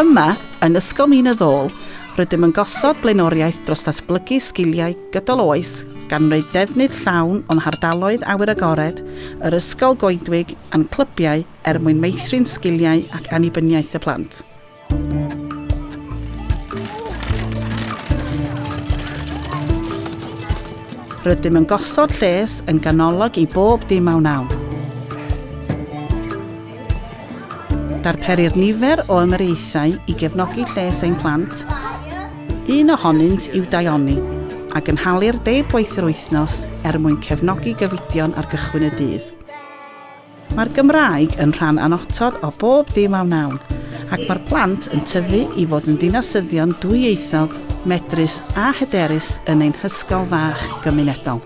Yma, yn Ysgol Min y Ddôl, rydym yn gosod blaenoriaeth dros ddatblygu sgiliau gydol oes gan wneud defnydd llawn o'n hardaloedd awyr agored, yr ysgol goedwig a'n clybiau er mwyn meithrin sgiliau ac annibyniaeth y plant. Rydym yn gosod lles yn ganolog i bob dim a wnawn. Darperir nifer o ymyriaethau i gefnogi lles ein plant. Un ohonynt yw Daioni, a gynhalir deirgwaith yr wythnos er mwyn cefnogi gyfidion ar gychwyn y dydd. Mae'r Gymraeg yn rhan annotod o bob dim a wnawn, ac mae'r plant yn tyfu i fod yn ddinasyddion dwyieithog, medrus a hyderus yn ein hysgol fach gymunedol.